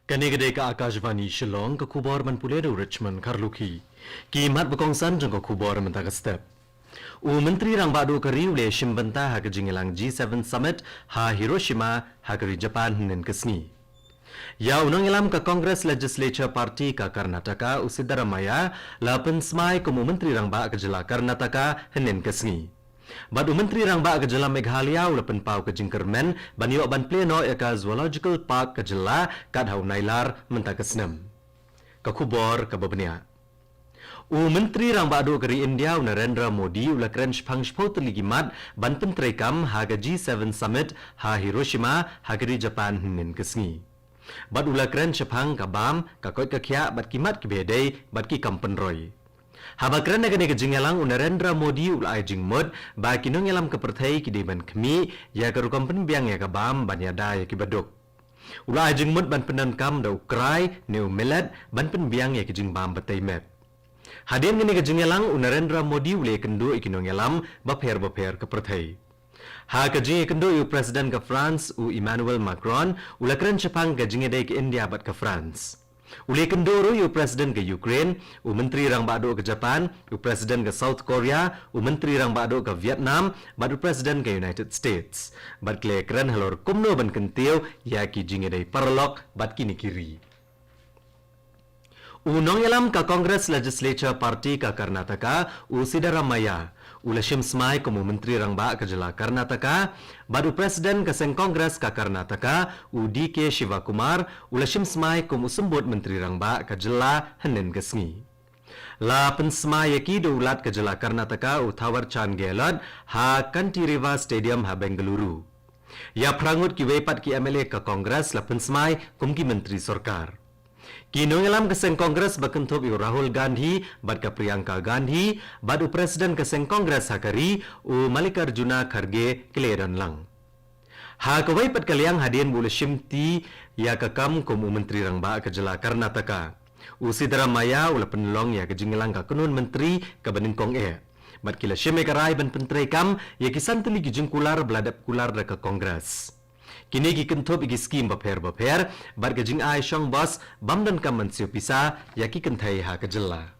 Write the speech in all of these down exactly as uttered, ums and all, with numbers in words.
Kane ka dei ka Akashvani Shillong, ka khubor ban pule da u Richmond Kharlukhi. Ki mat ba kongsan jong ka khubor mynta ka step. U Myntri Rangbah Duh ka ri u la shim bynta ha ka jingïalang G seven Summit ha Hiroshima ha ka ri Japan hynnin ka sngi. Ïa u nongïalam ka Congress Legislature Party ka Karnataka u Siddaramaiah la pynsmai kum u Myntri Rangbah ka jylla Karnataka hynnin ka sngi. Bad u Myntri Rangbah ka jylla Meghalaya u la pynpaw ka jingkyrmen ban ïoh ban plie noh ïa ka Zoological Park ka jylla kat ha u Nailar mynta ka snem. Ka khubor kaba bniah. U Myntri Rangbah Duh ka ri India u Narendra Modi u la kren shaphang shiphew tylli ki mat ban pyntreikam ha ka G seven Summit ha Hiroshima ha ka ri Japan hynnin ka sngi. Bad u la kren shaphang ka bam, ka koit ka khiah bad ki mat kiba ïadei bad ki kam pynroi. Haba kren ha kane ka jingïalang u Narendra Modi u la ai jingmut ba ki nongïalam ka pyrthei ki dei ban khmih ïa ka rukom pynbiang ïa ka bam ban ïada ïa kiba duk. U la ai jingmut ban pyndonkam da u krai ne u millet ban pynbiang ïa ka jingbam ba tei met. Hadien kane ka jingïalang u Narendra Modi u la ïakynduh ïa ki nongïalam bapher bapher ka pyrthei. Ha ka jingïakynduh ïa u President ka France u Emmanuel Macron u la kren shaphang ka jingïadei ka India bad ka France. U la ïakynduh ruh ïa u President ka Ukraine, u Myntri Rangbah Duh ka Japan, u President ka South Korea, u Myntri Rangbah Duh ka Vietnam bad u President ka United States. Bad ki la ïakren halor kumno ban kyntiew ïa ki jingïadei paralok bad kine ki ri. U nongïalam ka Congress Legislature Party ka Karnataka u Siddaramaiah u la shim smai kum u Myntri Rangbah ka jylla Karnataka bad u President ka seng Congress ka Karnataka u D K Shivakumar u la shim smai kum u Symbud Myntri Rangbah ka jylla hynnin ka sngi. La pynsmai ïa ki da u Lat ka jylla Karnataka u Thawar Chand Gehlot ha Kanteerava Stadium ha Bengaluru. Ïa phra ngut kiwei pat ki M L A ka Congress la pynsmai kum ki Myntri Sorkar. Ki nongïalam ka seng Congress ba kynthup ïa u Rahul Gandhi bad ka Priyanka Gandhi bad u President ka seng Congress ha ka ri u Mallikarjuna Kharge ki la ïadon lang. Ha kawei pat ka liang hadien ba u la shimti ïa ka kam kum u Myntri Rangbah ka jylla Karnataka, u Siddaramaiah u la pynlong ïa ka jingïalang ka kynhun Myntri kaba nyngkong eh. Bad ki la shim ïa ka rai ban pyntreikam ïa ki san tylli ki jingkular ba la dep kular da ka Congress. Kine ki kynthup ïa ki skim bapher bapher bad ka jingai shong bos bym donkam ban siew pisa ïa ki kynthei ha ka jylla.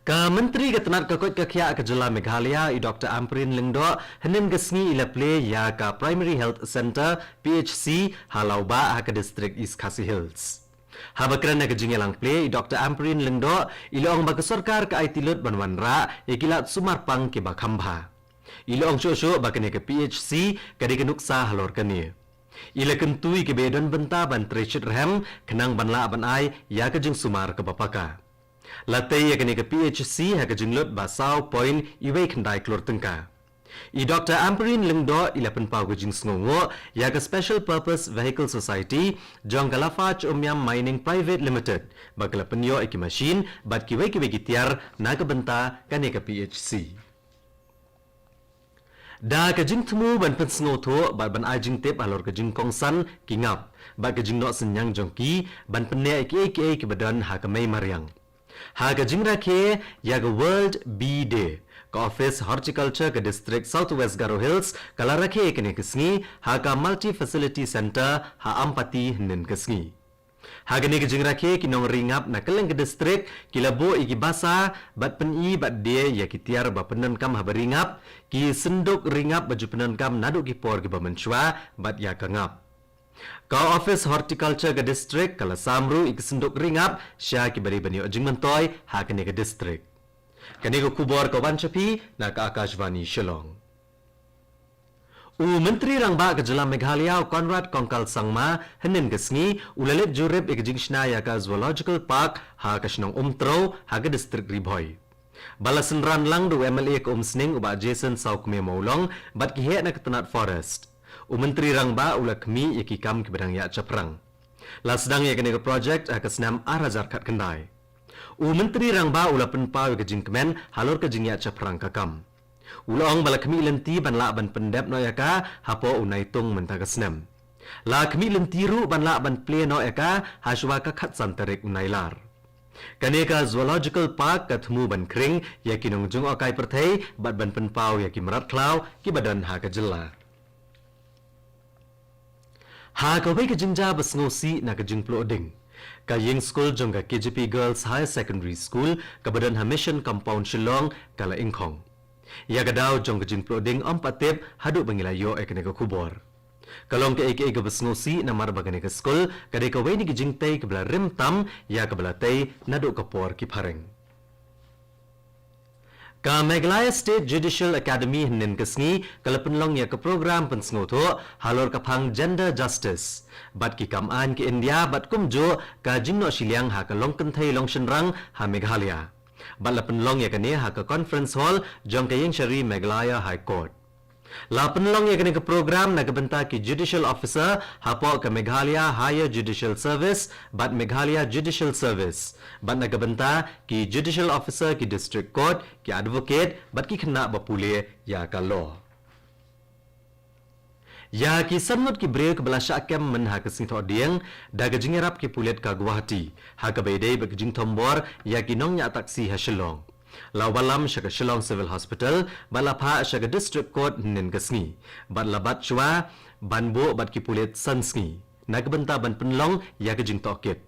Ka Myntri ka tnat ka koit ka khiah ka jylla Meghalaya i Doctor Ampareen Lyngdoh hynnin ka sngi i la plie ïa ka Primary Health Centre, P H C, ha Lawbah ha ka district East Khasi Hills. Haba kren ha ka jingïalang plie i Doctor Ampareen Lyngdoh i la ong ba ka sorkar ka aiti lut ban wanrah ïa ki lad sumar pang kiba kham bha. I la ong shuh shuh ba kane ka P H C ka dei ka nuksa halor kane. I la kyntu ïa kiba ïadon bynta ban trei shitrhem khnang ban lah ban ai ïa ka jingsumar kaba paka. La tei ïa kane ka P H C ha ka jinglut ba saw point iwei khyndai klur tyngka. I Doctor Ampareen Lyngdoh i la pynpaw ka jingsngewnguh ïa ka Special Purpose Vehicle Society jong ka Laphaj Umïam Mining Private Limited ba ka la pynïoh ïa ki machine bad kiwei kiwei ki tiar na ka bynta kane ka P H C. Da ka jingthmu ban pynsngewthuh bad ban ai jingtip halor ka jingkongsan ki ngap bad ka jingnoh synñiang jong ki ban pynneh ïa kiei kiei kiba don ha ka mei mariang. Ha ka jingrakhe ïa ka World Bee Day, ka Office Horticulture ka District South West Garo Hills ka la rakhe ïa kane ka sngi ha ka Multi Facility Centre ha Ampati hynnin ka sngi. Ha kane ka jingrakhe ki nongri ngap na kylleng ka district ki la buh ïa ki basa bad pyni bad die ïa ki tiar ba pyndonkam haba ri ngap, ki synduk ri ngap ba ju pyndonkam naduh ki por kiba mynshuwa bad ïa ka ngap. Ka Office Horticulture ka district ka la sam ruh ïa ki synduk ri ngap sha kiba dei ban ïoh jingmyntoi ha kane ka district. Kane ka khubor ka wan sha phi na ka Akashvani Shillong. U Myntri Rangbah ka jylla Meghalaya u Conrad Kongkal Sangma hynnin ka sngi u la leit jurip ïa ka jingshna ïa ka Zoological Park ha ka shnong Umtrew ha ka district Ri Bhoi. Ba la synran lang da u M L A ka Umsning u Bah Jason Sawkmie Mawlong bad ki heh na ka tnat Forest. U Myntri Rangbah u la khmih ïa ki kam kiba dang ïaid shaphrang. La sdang ïa kane ka project ha ka snem ar hajar khatkhyndai. U Myntri Rangbah u la pynpaw ïa ka jingkmen halor ka jingïaid shaphrang ka kam. U la ong ba la khmih lynti ban lah ban pyndep noh ïa ka hapoh u Naitung mynta ka snem. La khmih lynti ruh ban lah ban plie noh ïa ka hashwa ka khatsan tarik u Nailar. Kane ka Zoological Park ka thmu ban khring ïa ki nongjngohkai pyrthei bad ban pynpaw ïa ki mrad khlaw kiba don ha ka jylla. Ha kawei ka jingjia ba sngewsih na ka jingpluh ding, ka ïing skul jong ka K J P Girls Higher Secondary School kaba don ha Mission Compound Shillong ka la ingkhong. Ïa ka daw jong ka jingpluh ding ym pat tip haduh ba ngi la ïoh ïa kane ka khubor. Ka long kaei kaei kaba sngewsih namar ba kane ka skul ka dei kawei na ki jingtei kaba la rim tam ïa kaba la tei naduh ka por ki phareng. Ka Meghalaya State Judicial Academy hynnin ka sngi ka la pynlong ïa ka program pynsngewthuh halor ka phang gender justice bad ki kam aiñ ka India bad kumjuh ka jingnoh shiliang ha ka long kynthei long shynrang ha Meghalaya. Bad la pynlong ïa kane ha ka conference hall jong ka Ïingshari Meghalaya High Court. La pynlong ïa kane ka program na ka bynta ki judicial officer hapoh ka Meghalaya Higher Judicial Service bad Meghalaya Judicial Service bad na ka bynta ki judicial officer, ki district court, ki advocate bad ki khynnah ba pule ïa ka law. Ïa ki san ngut ki briew kiba la shah kem mynha ka sngi Thohdieng da ka jingïarap ki pulit ka Guwahati ha kaba ïadei bad ka jingthombor ïa ki nongñiah taxi ha Shillong. La wallam sha ka Shillong Civil Hospital bad la phah sha ka District Court hynnin ka sngi bad la bat shuwa ban buh bad ki pulit san sngi na ka bynta ban pynlong ïa ka jingtohkit.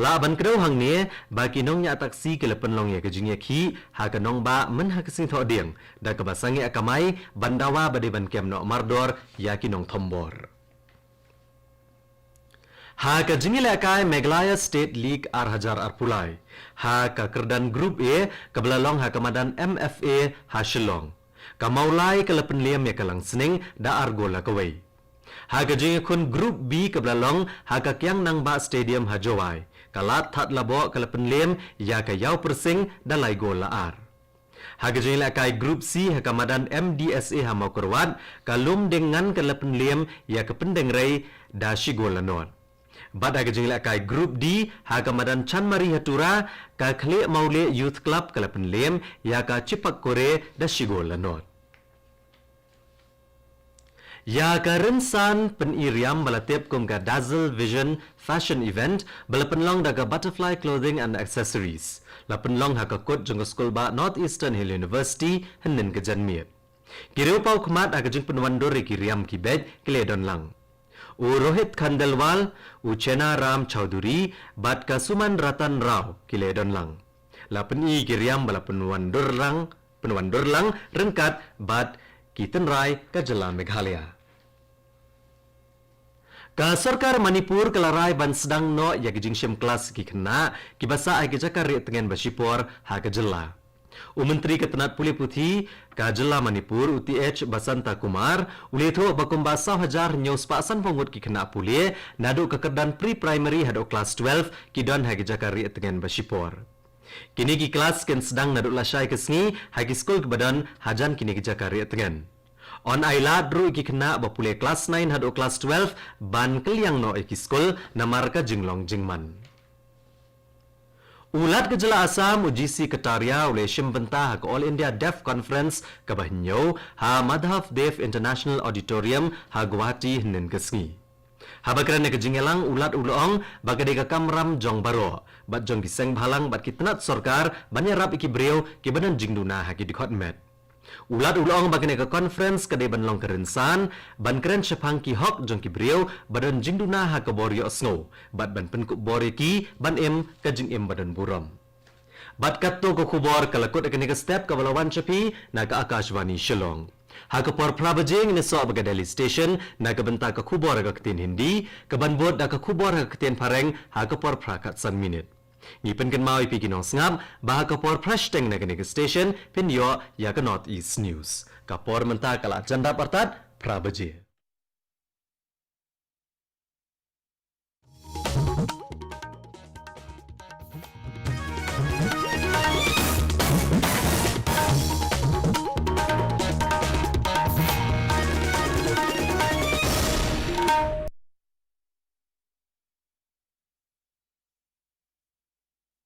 Lah ban kdew hangne ba ki nongñiah taxi ki la pynlong ïa ka jingïakhih ha ka nongbah mynha ka sngi Thohdieng da kaba sangeh kamai ban dawa ba dei ban kem noh mardor ïa ki nongthombor. Ha ka jingïalehkai Meghalaya State League ar hajar arphew lai ha ka kyrdan Group A kaba la long ha ka madan M F A ha Shillong, ka Mawlai ka la pynliem ïa ka Langsning da ar gol la kawei. Ha ka jingïakhun Group B kaba la long ha ka Kiang Nangbah Stadium ha Jowai, ka Ladthadlaboh ka la pynliem ïa ka Ïawpyrsing da lai gol la ar. Ha ka jingïalehkai Group C ha ka madan M D S A ha Mawkyrwat, ka Lumdiengngan ka la pynliem ïa ka Pyndengrei da shi gol la not. Bad ha ka jingïalehkai Group D ha ka madan Chanmari ha Tura, ka Khlieh Mawlieh Youth Club ka la pynliem ïa ka Chipak Kore da shi gol la not. Ïa ka rynsan pyni riam ba la tip kum ka Dazzle Vision Fashion Event ba la pynlong da ka Butterfly Clothing and Accessories la pynlong ha ka kut jong ka skul bah North Eastern Hill University hynnin ka janmiet. Ki riewpaw khmat ha ka jingpynwandur ïa ki riam ki beit ki la ïadon lang. U Rohit Khandelwal, u Chena Ram Chowdhury bad ka Suman Ratan Rao ki la ïadon lang. La pyni ki riam ba la pynwandur lang, pynwandur lang ryngkat bad ki tynrai ka jylla Meghalaya. Ka sorkar Manipur ka la rai ban sdang noh ïa ki jingshim klas ki khynnah kiba sah ha ki jaka rieh tngen ba shipor ha ka jylla. U Myntri ka tnat pule puthi ka jylla Manipur, u T H Basanta Kumar, u la ïathuh ba kumba saw hajar hynñiew spah sanphew ngut ki khynnah pule naduh ka kyrdan pre-primary haduh klas twelve ki don ha ki jaka rieh tngen ba shipor. Kine ki klas kin sdang naduh lashai ka sngi ha ki skul kiba don hajan kine ki jaka rieh tngen. Yn ailad ruh ïa ki khynnah ba pule klas nine haduh klas twelve ban kylliang noh ïa ki skul namar ka jinglong jingman. U Lat ka jylla Assam, u G C Kataria, u la shim bynta ha ka All India Deaf Conference kaba hynñiew ha Madhav Deb International Auditorium ha Guwahati hynnin ka sngi. Haba kren ha ka jingïalang, u Lat u la ong ba ka dei ka kamram jong baroh bad jong ki seng bhalang bad ki tnat sorkar ban ïarap ïa ki briew kiba don jingduna ha ki dkhot met. U Lat u la ong ba kane ka conference ka dei ban long ka rynsan ban kren shaphang ki hok jong ki briew ba don jingduna ha ka bor ïohsngew bad ban pynkup bor ïa ki ban im ka jingim ba don burom. Bad katto ka khubor ka la kut ha kane ka step kaba la wan sha phi na ka Akashvani Shillong. Ha ka por phra baje ngin ïasoh bad ka Delhi Station na ka bynta ka khubor ha ka ktien Hindi, kaban bud da ka khubor ha ka ktien Phareng ha ka por phra khatsan minit. Ngi pynkynmaw ïa phi ki nongsngap ba ha ka por phra shiteng na kane ka station phin ïoh ïa ka North East News. Ka por mynta ka la jan dap artat phra baje.